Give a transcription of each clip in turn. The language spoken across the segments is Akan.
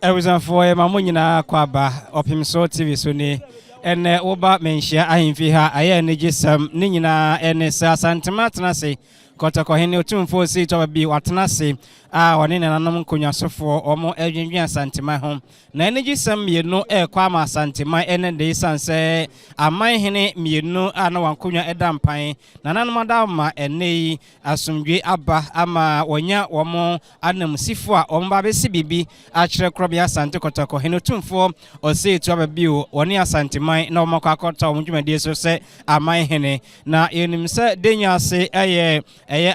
Abusuafoɔ, yɛma mo nyinaa kɔ aba Ɔpem So TV so ni. Ɛnɛ woba Manhyia ahemfi ha, ayɛ anigyesɛm. Ne nyinaa ɛne sɛ Asantema atena ase, Kɔtɔkɔhene Otumfoɔ Osei Twaba bi watena ase a ɔne nananom nkonnwasofoɔ wɔn adwendwen Asantema ho. Na anigyesɛm mmienu ɛrekɔ ama Asantema ɛnɛ de, esiane sɛ amanhene mmienu a na wɔn akonnwa ɛda mpan, nananom ada ma ɛnɛ yi asomdwe aba ama wɔnya wɔn ananmusifo a wɔn ba bɛsi biribi akyerɛ Korɔbea Asante Kɔtɔkɔ Hene Otumfoɔ Osei Tuaba bio, wɔne Asanteman na wɔn akɔ akɔta wɔn dwumadie so sɛ amanhene. Na yɛnim sɛ Denya ase ɛyɛ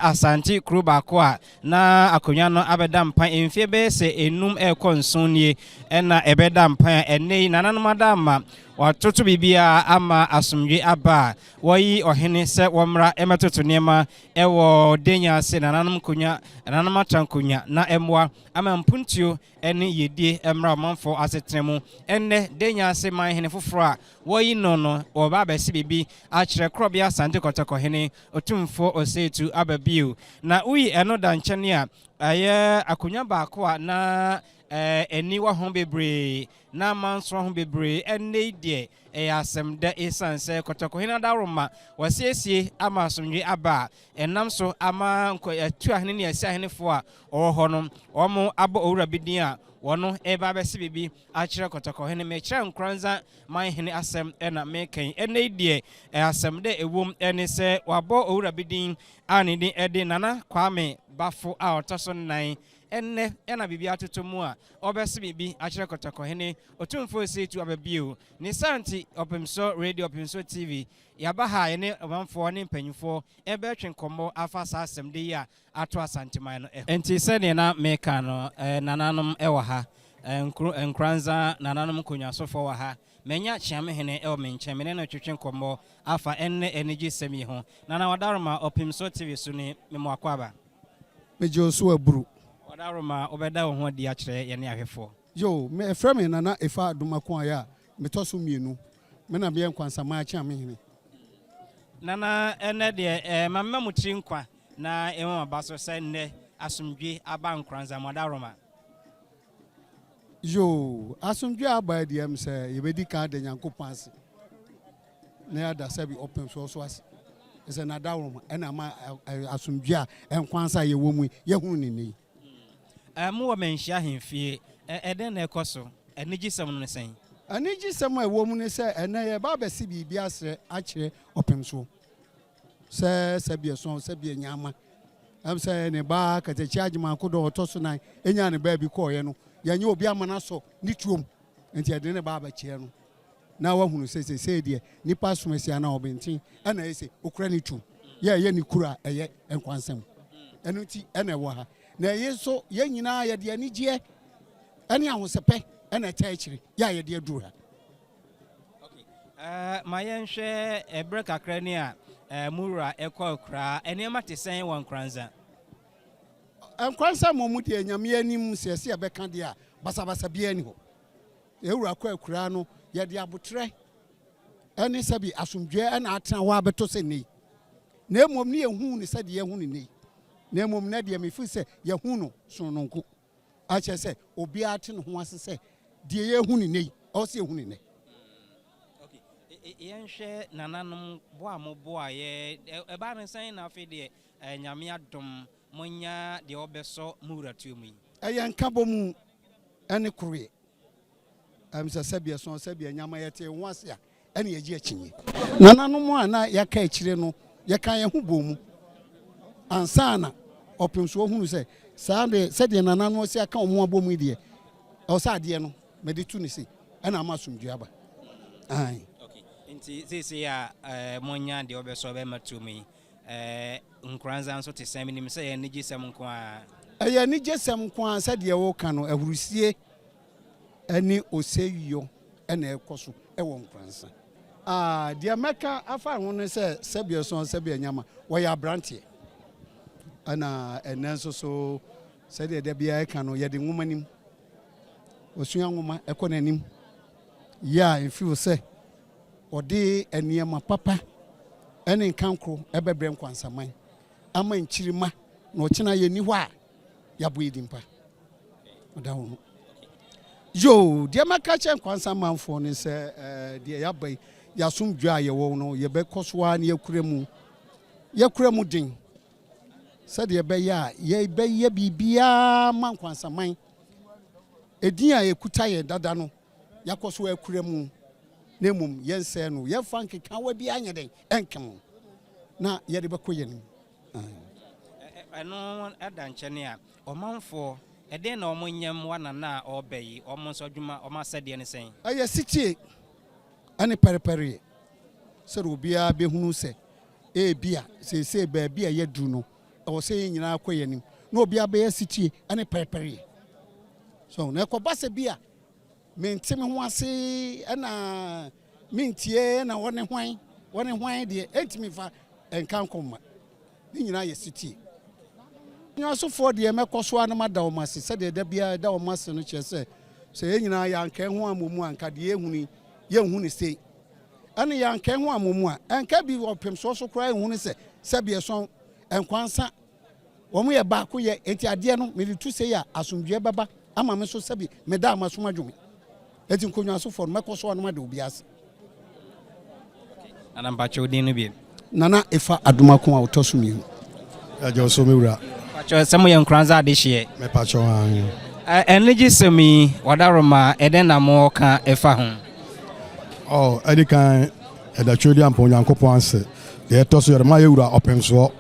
Asante kuro baako a na akonnwa no abɛda mpan mfeɛ bɛyɛ sɛ 5 ɛrekɔ 7 nie ɛna ɛbɛda mpan a ɛnɛ yi nananom ada ama wɔatoto biribiara ama asomdwe aba a wɔyi ɔhene sɛ wɔmmra ɛmɛtoto nneɛma ɛwɔ Denya ase nananom nkonnwa, nananom atra nkonnwa na ɛmmoa ama mpuntuo ne yɛdie mmra ɔmanfoɔ asetena mu. Ɛnnɛ Denya ase manhene foforɔ a wɔyi no, wɔba abɛsi biribi akyerɛ Korɔbea Asante Kɔtɔkɔhene Otumfoɔ Osei Tutu aba bio. Na woyi ɛno da nkyɛn a, ɛyɛ akonnwa baako a na ani wɔ ho bebree na amansoɔ ho bebree. Ɛnnɛ yi deɛ ɛyɛ asɛm dɛ, ɛsiane sɛ Kɔtɔkɔhene adaworoma wɔasiesie ama asomdwe aba a ɛnam so ama atu ahene ne asi ahenefoɔ a ɔwɔ hɔ no, wɔn abɔ owura bi din a wɔno ɛreba abɛsi biribi akyerɛ Kɔtɔkɔhene. Mekyerɛ Nkoranza manhene asɛm ɛna meka yi. Ɛnnɛ yi deɛ asɛm dɛ ɛwom ɛne sɛ wabɔ owura bi din a ne din ɛde Nana Kwame Bafo a ɔtɔ so 4. Ɛnnɛ ɛna biribi atoto mu a ɔbɛsi biribi akyerɛ Kɔtɔkɔhene Otumfoɔ Osei Tutu aba bio. Ne saa nti Ɔpemso Radio, Ɔpemso TV, yɛaba ha yɛne ɔmanfoɔ ne mpanyinfoɔ ɛbɛtwe nkɔmmɔ afa saa asɛm de yi a ato Asanteman no. Nti sɛdeɛ na meka no, nananom ɛwɔ ha, Nkoranza nananom nkonnwasofoɔ wɔ ha. Manya Kyeamehene ɛwɔ me nkyɛn, mene no twetwe nkɔmmɔ afa ɛnnɛ anigye sɛm yi ho. Nana Wadaroma, Ɔpemso TV so ne memo akɔ aba. Megye wo so aburu. Wadaroma, wobɛda wo ho adi akyerɛ yɛne ahwɛfoɔ. Yo, me ɛfrɛ me Nana Efa Adomako ayɛ a metɔ so 2. Me na meyɛ Nkwansaman Kyeamehene. Nana, ɛnɛ deɛ ma mema mo tiri nkwa na ɛma aba so sɛ nnɛ asomdwe aba Nkoranza mo adaworoma. Yo, asomdwe aba deɛ m sɛ yɛbɛdi kan da Nyankopɔn ase na yɛada sɛbi Ɔpem so so ase sɛ n'adaworoma ɛna ama asomdwe a Nkwansa yɛwɔ mu yi yɛhunu ne nne yi. Mowɔ Manhyia ahemfie, ɛdɛn na ɛkɔ so? Anigyesɛm no ne sɛn? Anigyesɛm a ɛwɔ mu ne sɛ ɛnɛ yɛba abɛsi biribi asrɛ akyerɛ Ɔpem so sɛ sɛbi ɛso sɛbi ɛnyama sɛ ne ba Katakyi Agyemanko dɔ ɔtɔ so 4 ɛnya ne baabi kɔɔyɛ no, yɛnyɛ obi ama no asɔ ne tuom, nti yɛde ne ba abɛkyerɛ no na wahunu sɛ sɛsei deɛ nipa som asia na ɔbɛnten ɛna ɛyɛ sɛ okura ne tuom yɛ ɛyɛ ne kura a ɛyɛ nkwansɛm. Ɛno nti ɛna ɛwɔ ha na ɛyɛ nso yɛn nyinaa yɛde anigyeɛ ɛne ahosɛpɛ ɛna ɛta akyire yɛ a yɛde aduru ha. Ma yɛnhwɛ ɛberɛ kakra ni a mowura ɛkɔ akuraa, nneɛma te sɛn wɔ Nkoranza? Nkwansa mmɔ mu deɛ, Nyame anim sɛ ɛsɛ yɛbɛka deɛ a basabasa biara ni hɔ. Yɛwura kɔ akuraa no, yɛde abotrɛ ɛne sɛbi asomdwoeɛ ɛna atena hɔ abɛtɔ sɛ nne yi, na mmom ne yɛhu no sɛdeɛ yɛhu no nne yi, na mmom na deɛ mefiri sɛ yɛhu no sononko akyerɛ sɛ obiara te ne ho ase sɛ deɛ yɛhu no nne yi ɔwɔ sɛ yɛhu no nnɛ. Yɛnhwɛ nananom boa a moboa yɛ ɛbaa ne sɛn na afei deɛ Nyame adom monya deɛ ɔbɛsɔ mo wura tuo mu yi? Ɛyɛ nkabɔ mu ɛne koroyɛ sɛ sɛbi ɛso sɛbi ɛnyama yɛte ho ase a ɛne yɛgye akyinye. Nananom a na yɛka akyire no, yɛka yɛn ho bɔ mu ansa na Ɔpem so ɔhunu sɛ saa de sɛdeɛ nananom si aka wɔn abɔ mu yi deɛ, ɛwɔ sɛ adeɛ no mɛde tu ne se ɛna ama asomdwe aba. Nti seesei a monya deɛ ɔbɛsɔ bɛma tuo mu yi, Nkoranza nso te sɛn? Menim sɛ ɛyɛ anigyesɛm nko a. Ɛyɛ anigyesɛm nko a sɛdeɛ wɔka no, ahurusie ne oseyɔ ɛna ɛkɔ so ɛwɔ Nkoranza. Deɛ mɛka afa ho ne sɛ sɛbi ɛso sɛbi ɛnyama wɔyɛ aberanteɛ, ɛna ɛnɛ nso so sɛdeɛ da biara ɛka no, yɛde nwoma nim osua nwoma ɛkɔ n'anim yɛ a mfiri sɛ ɔde nneɛma papa ɛne nkankoro ɛbɛbrɛ Nkwansaman ama nkyirima na ɔkyena yɛni hɔ a yɛabɔ yɛ din pa ɔda wo ho. Yoo, deɛ mɛka akyerɛ Nkwansa manfoɔ ne sɛ, ɛɛ, deɛ yɛaba yi, yɛn asomdwoeɛ a yɛwɔ no, yɛbɛkɔ so ara na yɛakura mu, yɛakura mu den, sɛdeɛ ɛbɛyɛ a yɛbɛyɛ biribiara ma Nkwansaman. Edin a ɛkuta yɛn dada no, yɛakɔ so akura mu, na mmom yɛnsɛe no, yɛmfa nkekaawa biara nyɛ dɛn ɛnka ho, na yɛde bɛkɔ yɛn anim. Ɛno da nkyɛne a, ɔmanfoɔ, ɛdeɛn na wɔnyɛ mmoa Nana a ɔreba yi? Wɔn nso adwuma, wɔn asɛdeɛ ne sɛn? Ɛyɛ setie ne pɛrepɛreyɛ sɛdeɛ obiara bɛhunu sɛ ebia seesei baabi a yɛaduru no, ɛwɔ sɛ yɛn nyinaa kɔ yɛn anim, na obiara bɛyɛ setie ne pɛrepɛreyɛ. So na ɛkɔba sɛ bi a mente me ho ase na mentie na wɔne hwan wɔne hwan deɛ ɛntumi mfa nka nkɔmma. Ne nyinaa yɛ setie. Nnyinasofoɔ deɛ mɛkɔ so ara na mada wɔn ase sɛdeɛ da biara yɛda wɔn ase no kyerɛ sɛ sɛ yɛn nyinaa yɛanka yɛn ho ammɔ mu a anka deɛ yɛhunu yi yɛnhu no sei. Ɛne yɛanka yɛn ho ammɔ mu a ɛnka bi wɔ mpemsoɔ so koraa nhunu sɛ sɛbi ɛsɔn nkwansa wɔn yɛ baako yɛ enti adeɛ no mede tu sei a asomdwoeɛ bɛba ama me nso sɛbi meda a masom adwo me. Enti nkonnwasofoɔ no, mɛkɔ so ara na mada obiara ase. Nana mpakyɛ wo din no biem. Nana Efa Adomako a ɔtɔ so mienu. Yɛagye wo so me wura. Mpakyɛ sɛ moyɛ Nkoranza adehyeɛ. Mepakyɛ aane. Anigyesɛm yi, Wadaroma, ɛdɛn na mowɔ ka fa ho? Oh, ɛdi kan, yɛda Tweduampɔn Onyankopɔn ase. Deɛ ɛtɔ so, yɛde ma yɛn wura Ɔpemsoɔ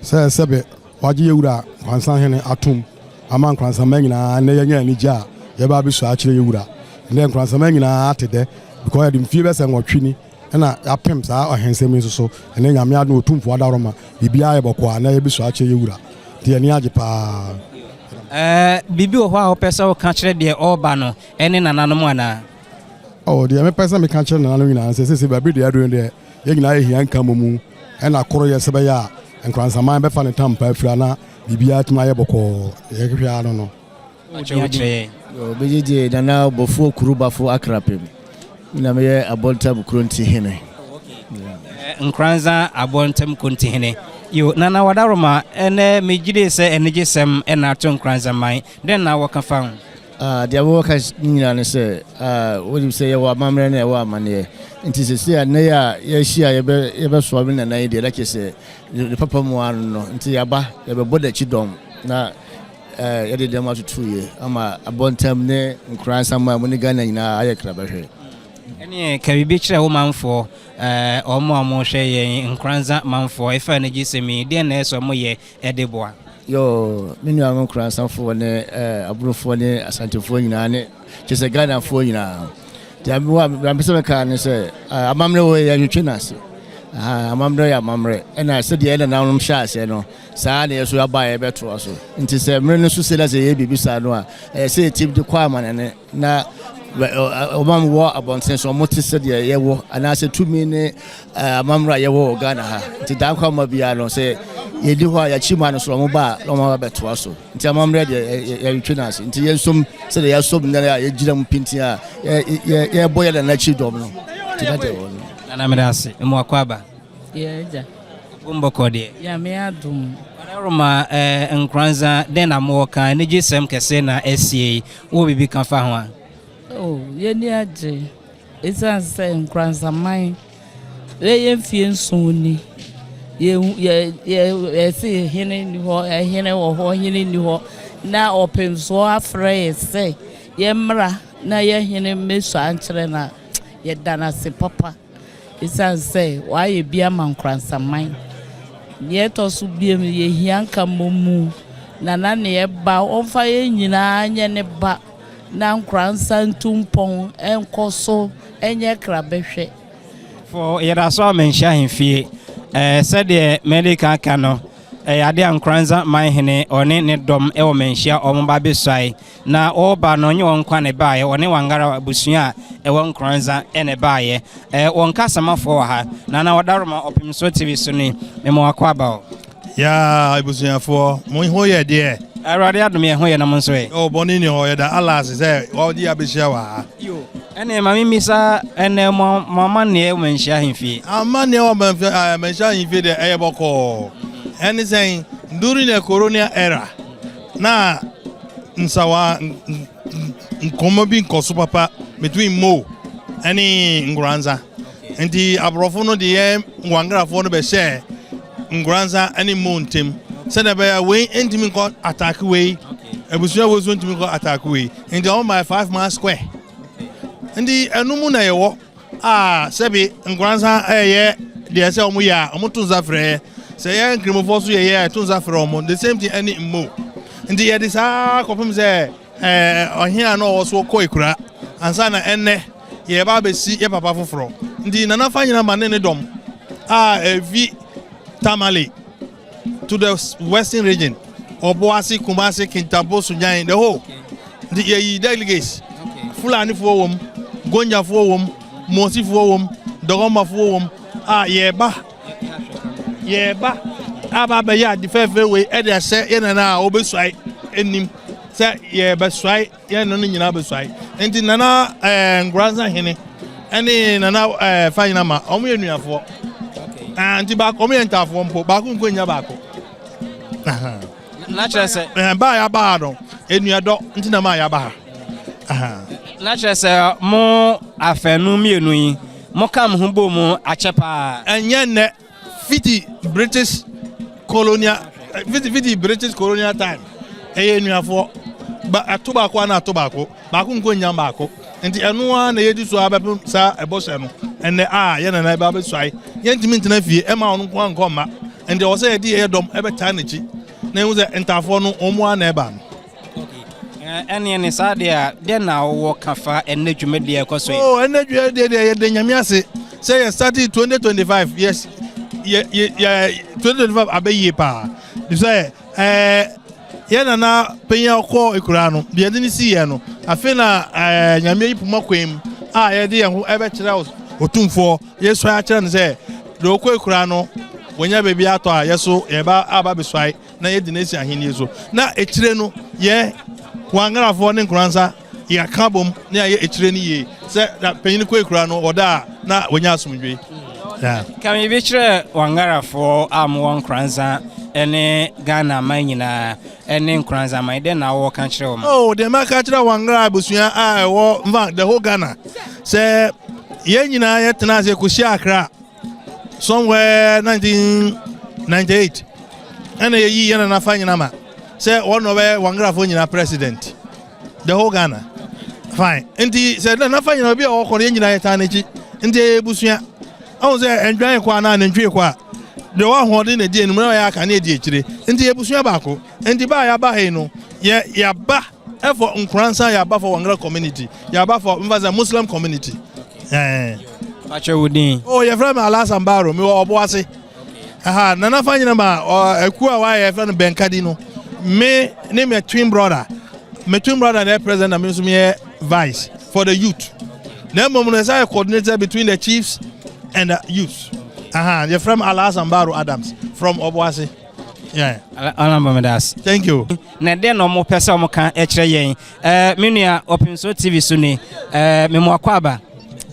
sɛ sɛbe wagye yɛn wura Nkwansa Hene atom ama Nkransaman nyinaa nnɛ yɛanya anigye a yɛba abɛsua akyerɛ yɛn wura. Nnɛ Nkransaman nyinaa ate dɛ because yɛde mfie bɛsɛ nwɔtwe ni na yɛapem saa ɔhensɛm yi nso so. Ɛnnɛ Nyame adom Otumfoɔ adaworoma biribiara ayɛ bɔkɔɔ a nnɛ yɛbɛsua akyerɛ yɛn wura nti yɛn ani agye paa. Ɛɛ, biribi wɔ hɔ a wopɛ sɛ woka kyerɛ deɛ ɔreba no ne nananom anaa? Oh, deɛ mepɛ sɛ meka kyerɛ nananom nyinaa ne sɛ seesei baabi deɛ aduru no deɛ, yɛn nyinaa yɛhia nkamomu ɛna koroyɛ sɛ ɛbɛyɛ a Nkoransaman bɛfa ne tampa afira na biribiara atumi ayɛ bɔkɔɔ. Deɛ yɛhwehwɛ ara no no. Ɔkyerɛ wo kyerɛ yɛn. Obegyegye Nana Bofoɔ Kurubafo Akrapem. Me na meyɛ Abɔntam Kuronti Hene. Nkoranza Abɔntam Kuronti Hene. Yo, Nana Wadaroma, ɛnɛ megyedie sɛ anigyesɛm na ato Nkoranza man. Dɛn na wɔka fa ho? Ah, deɛ mewɔ ka ne nyinaa ne sɛ, ah, wonim sɛ yɛwɔ amammerɛ na yɛwɔ amanneɛ. Nti seesei a nnɛ yi a yɛahyia a yɛbɛ, yɛbɛsoa me nana yi deɛ, na kyerɛ sɛ ne papa mu ara no no. Nti yɛaba, yɛbɛbɔ n'akyi dɔm na eh, yɛde dɛm atoto yie ama abɔntam ne nkoraa nsaman mu ne Ghana nyinaa ayɛ krabɛhwɛ. Ɛneɛ ka biribi kyerɛ wo manfoɔ, eh, wɔn a wɔhwɛ yɛn, Nkoranza manfoɔ, ɛfa anigyesɛm yi, deɛn na ɛsɛ sɛ wɔyɛ de boa. Yoo, me nuanom Nkoransafoɔ ne eh, Aburofoɔ ne Asantefoɔ nyinaa ne kyerɛ sɛ Ghanafoɔ nyinaa. Deɛ mewɔ a mepɛ sɛ meka ne sɛ eh, amammerɛ wɔ yɛ yɛntwetwe no ase. Aha, amammerɛ yɛ amammerɛ. Ɛna sɛdeɛ yɛn nananom hyɛ aseɛ no, saa na yɛ so yɛaba a yɛbɛtoa so. Nti sɛ mmerɛ no so sei na sɛ yɛyɛ biribi saa no a, ɛyɛ sɛ yɛtim de kɔ amanane. Na wɔn a wɔwɔ abɔnten so wɔte sɛdeɛ yɛwɔ anaasɛ tumi ne amammerɛ a yɛwɔ wɔ Ghana ha nti daa nkwa ma biara no sɛ yɛdi hɔ a yɛakyi ma no so wɔn ba a na wɔn aba bɛtoa so nti amammerɛ deɛ yɛretwe no ase nti yɛnsom sɛdeɛ yɛasom nnɛ a yɛgyina mu pintin a yɛbɔ yɛn nana akyi dɔm no nti na deɛ wɔ no. Nana meda ase mmoa kɔ aba. Yɛ agya. Bom bɔkɔ deɛ. Nyame adom. Ɔdawuruma eh, Nkoranza, dɛn na mowɔ ka? Anigyesɛm kɛse na asie yi. Wowɔ biribi ka fa ho a? Oh, yɛni agye. Esiane sɛ Nkoranza man bɛyɛ mfie nson ni, yɛhu, yɛ, yɛ, yɛse hene nni hɔ, hene wɔ hɔ, hene nni hɔ, na ɔpemsoɔ afrɛ yɛ sɛ yɛmmra na yɛ hene mmɛsua nkyerɛ no a, yɛda no ase papa. Esiane sɛ wɔayɛ bi ama Nkoransaman. Nea ɛtɔ so bio no, yehia nkamomu na na nea ɛba ɔmfa yɛn nyinaa nyɛ ne ba na Nkoransa ntu mpɔn nkɔ so nyɛ krabɛhwɛ. For yɛda so a manhyia ahemfie. Eh, sɛdeɛ madi kan aka no, ɛyɛ adeɛ a Nkoranza man hene ɔne ne dɔm wɔ manhyia wɔn ba bɛsuae. Na wɔreba no, ɔnye wɔn nkoa na ɛbaeɛ, ɔne Wangara abusua a ɛwɔ Nkoranza na ɛbaeɛ. Ɛɛ, wɔn kasamafoɔ wɔ ha. Nana Ɔdaroma Ɔpemsoɔ TV so ni, mema wakɔ aba o. Yaa abusuafoɔ, mo ho yɛ deɛ? Awurade adom yɛn ho yɛ na mo nso ɛ? Oh, bɔne nni hɔ, yɛda Allah ase sɛ ɔde yɛ abɛhyia wɔ ha. Yo, ɛne ma memmisa ɛnɛ mo mo amanneɛ wɔ Manhyia Ahemfie. Amanneɛ wɔ Manhyia Ahemfie deɛ ɛyɛ bɔkɔɔ. Ɛne sɛn, during the colonial era, na. nsawa nkɔmmɔ bi nkɔ so papa between Mo ɛne Nkoranza. Nti aborɔfo no de yɛn Wangrafoɔ no bɛhyɛɛ Nkoranza ɛne Mo ntam sɛdeɛ ɛbɛyɛ wei ntumi nkɔ attack wei, abusua wei nso ntumi nkɔ attack wei. Nti wɔn ma 5 mile square. Nti ɛno mu na yɛwɔ a sɛbi Nkoranza ɛyɛ deɛ sɛ wɔn yɛ a, wɔn to nsa frɛ yɛ. Sɛ yɛ nkramofoɔ so yɛyɛ a, yɛto nsa frɛ wɔn, the same thing ɛne Mo. Nti yɛde saa kɔpem sɛ ɔhene a na ɔwɔ so kɔ ekura ansa na ɛnɛ yɛba abɛsi yɛ papa foforɔ. Nti Nana fa nyina ma ne ne dɔm a efi Tamale to the Western Region, Ɔboase, Kumase, Kintampo, Sunyan, the whole. Nti yɛyi delegates, Fulanifoɔ wɔ mu, Gonjafoɔ wɔ mu, Mosifoɔ wɔ mu, Dɔgɔmafoɔ wɔ mu a yɛba aba abɛyɛ ade fɛɛfɛ wei ɛde ahyɛ yɛn nana a ɔbɛsuae anim sɛ yɛbɛsuae, yɛn no nyinaa bɛsuae. Nti Nana Nkoranza hene ɛne Nana Fanyinama, ɔmo yɛ nuafoɔ. Ah, nti baako, ɔmo yɛ ntaafoɔ mpo, baako nko nya baako. Na kyerɛ sɛ baa yaba ha no, enuadɔ nti na maa yaba ha. Na kyerɛ sɛ mo afɛnu mmienu yi, mo ka mo ho bɔ mu akyɛ paa. Ɛnyɛ nnɛ, fiti British colonial, fiti British colonial time, ɛyɛ enuafoɔ ba. Ato baako ana ato baako, baako nko nya baako. Nti ɛno ara na yɛdi so abɛpem saa ɛbɔhyɛ no. Ɛnɛ a yɛn nana ɛbɛ abɛsuae, yɛntumi ntena fie ɛma ɔno nko ankɔ mma. Nti ɛwɔ sɛ yɛde yɛyɛ dɔm ɛbɛtaa n'akyi na ehu sɛ ntaafoɔ no, wɔn mu ara na ɛba no. Ɛneɛ ne saa deɛ a, deɛ na wowɔ ka fa ɛnɛ dwumadie a ɛkɔ so yi? Oh, ɛnɛ dwumadie deɛ, yɛde Nyame ase sɛ yɛ start 2025. Yes, yɛ 2025 abɛyie paa sɛ yɛ nana panyin a ɔkɔ ekura no deɛ, yɛde ne si yɛ no. Afei na Nyame ayi poma kwan mu a yɛde yɛn ho ɛbɛkyerɛ Otumfoɔ, yɛsua akyerɛ no sɛ deɛ ɔkɔ ekura no wɔnya baabi atɔ a, yɛso yɛba aba bɛsuae na yɛdi n'esi ahenni so. Na ekyire no, yɛ Wangrafoɔ ne Nkoransa yɛka bom na yɛayɛ ekyire no yie sɛ na panyin kɔ ekura no, ɔda a na wɔnya asomdwe. Ka biribi kyerɛ Wangarafoɔ a mowɔ Nkoranza ne Ghana man nyinaa ne Nkoranza man, dɛn na wowɔ ka kyerɛ wɔn? Oh, deɛ maka kyerɛ Wangra abusua a ɛwɔ nfa the whole Ghana sɛ yɛn nyinaa yɛtena ase kɔhyia Accra somewhere 1998, ɛna yɛyi yɛn nana fa nyina ma sɛ wɔn na ɔbɛyɛ Wangrafoɔ nyinaa president, the whole Ghana. Fine. Nti sɛ nana fa nyina obi a ɔkɔ no, yɛn nyinaa yɛtaa n'akyi. Nti ɛyɛ ebusua. Ɔhu sɛ ndwan kɔ anaa nantwie kɔ a, deɛ ɔwɔ ahoɔden na edi anim na ɔyɛ aka ne edi akyire. Nti ebusua baako. Nti baa yɛaba ha yi no, yɛ yɛaba ɛfɔ Nkoransa, yɛaba for Wangra community, yɛaba for nfa sɛ Muslim community. Fakyɛ wo din. Oh, yɛfrɛ me Alhassan Baro, mewɔ Ɔboase aha. Nana fa nyina ma akuo a wayɛ, yɛfrɛ no Bɛnkadi no. Me ne me twin brother, me twin brother na yɛ president, na me nso meyɛ vice for the youth. Na mmom no, ɛsɛ yɛ coordinator between the chiefs and the youth. Aha, yɛfrɛ me Alhassan Baro Adams from Ɔboase. Yeah. Ɔnabɔmedas. Thank you. Na dɛn na ɔmo pɛ sɛ ɔmo ka kyerɛ yɛn? Me nua, Ɔpemso TV so ni, memo akɔ aba.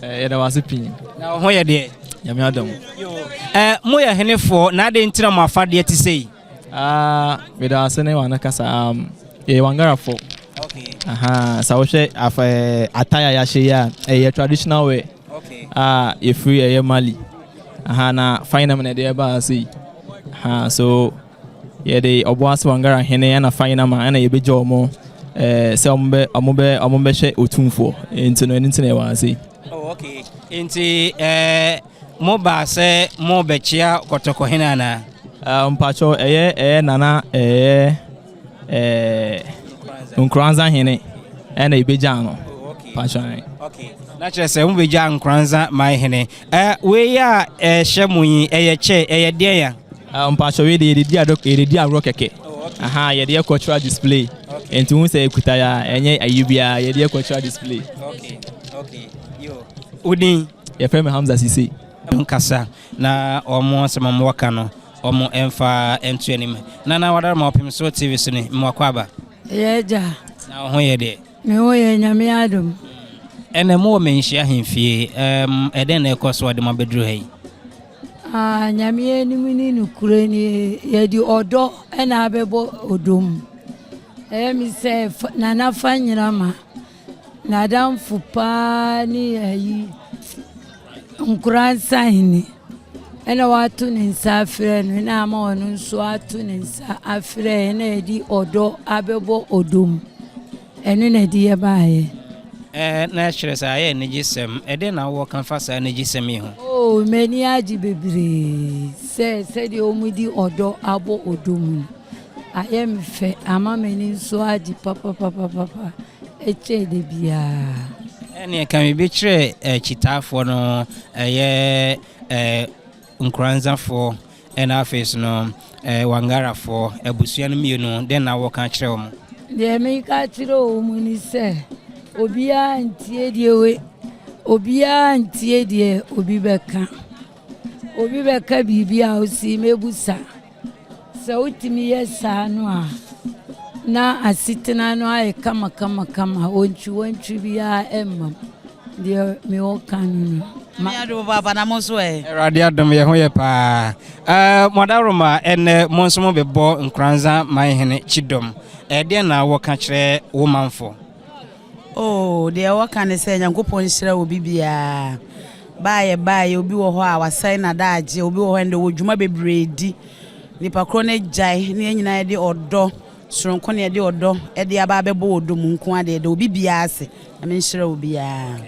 Yɛda wase pii. Na wo ho yɛ deɛ? Nyame adom. Moyɛ henefoɔ, na adɛn nti na mo afadeɛ te sei? Ah, meda ase ne wane kasa. Yɛyɛ Wangarafo. Aha, sɛ wohwɛ afa attire a yɛahyɛ yi a, ɛyɛ traditional wear a yɛfiri ɛyɛ Mali. Aha, na finam na ɛde ɛba ase yi. Aha, so yɛde Ɔboase Wangara hene ɛna finam a ɛna yɛbɛgya ɔmo sɛ ɔmo bɛhwɛ Otumfoɔ. Nti no, ɛno nti na yɛwɔ ase yi. Oh, okay. Nti mo baa sɛ mo bɛkyia Kɔtɔkɔhene anaa? Mpakyɛw, ɛyɛ nana ɛyɛ Nkoranza hene ɛna ebegya no. Mpakyɛw. Okay. Na kyerɛ sɛ mo bɛgya Nkoranza man hene. Wei a ɛhyɛ mo yi, ɛyɛ kyɛ, ɛyɛ deɛn ya? Mpakyɛw, wei de yɛde di ado, yɛde di agorɔ kɛkɛ. Aha, yɛde yɛ cultural display. Nti hu sɛ ekuta ya, ɛnyɛ ayi biara, yɛde yɛ cultural display. Okay. Yo. Wodin? Yɛfrɛ me Hamza Sise. Nkasa na ɔmo asɛm a ɔmo wɔka no, ɔmo ɛmfa ɛnto anim. Nana wadara ma Ɔpem so TV so ni, mo akɔ aba. Yɛ agya. Na wo ho yɛ deɛ? Me ho yɛ, Nyame adom. Ɛnɛ mowɔ Manhyia ahemfie, ɛdɛn na ɛkɔ so a de mo abɛduru ha yi? Ah, Nyame anim ne nokorɛ nie, yɛde ɔdɔ ɛna abɛbɔ ɔdɔ mu. Ɛyɛ me sɛ Nana Fanyirama n'adamfo paa ne ayi Nkoransa hene ɛna wato ne nsa afrɛ no na ama ɔno nso ato ne nsa afrɛ yɛn na yɛde ɔdɔ abɛbɔ ɔdɔ mu. Ɛno na ɛde yɛ baeɛ. Ɛɛ, na ɛkyerɛ sɛ ayɛ anigyesɛm. Ɛdeɛn na wowɔ ka fa saa anigyesɛm yi ho? Oo, m'ani agye bebree sɛ sɛdeɛ wɔde ɔdɔ abɔ ɔdɔ mu no, ayɛ me fɛ, ama m'ani nso agye papapapapa kyɛn da biara. Ɛnneɛ ka biribi kyerɛ akyitaafoɔ no, ɛyɛ Nkoranzafoɔ ɛna afei so no Wangarafoɔ abusua no mmienu, dɛn na wɔka kyerɛ wɔn? Deɛ meka kyerɛ wɔn ne sɛ, obiara ntie deɛ we, obiara ntie deɛ obi bɛka. Obi bɛka biribi a ɔsi mɛbusa. Sɛ wotumi yɛ saa no a, na asetena no ayɛ kamakamakama, wontwiwontwi biara mma mu. Deɛ mewɔ ka no no. Nyame adom papaapa na mo nso ɛ? Awurade adom yɛ ho yɛ paa. Eh, mo adaworoma ɛnɛ mo nso mo bɛbɔ Nkoranza Manhene kyidɔm. Ɛdeɛn na wɔka kyerɛ wo manfo? Oh, deɛ wɔka ne sɛ Nyankopɔn nhyira obi biara. Baayɛ baayɛ obi wɔ hɔ a wasɛe n'adaagye, obi wɔ hɔ ɛnde wɔ dwuma bebree di. Nipa korɔ no agyae ne yɛn nyinaa yɛde ɔdɔ soronko ne yɛde ɔdɔ de aba abɛbɔ ɔdɔ mu nko ara deɛ yɛda obi biara ase. Nyame nhyira obiara.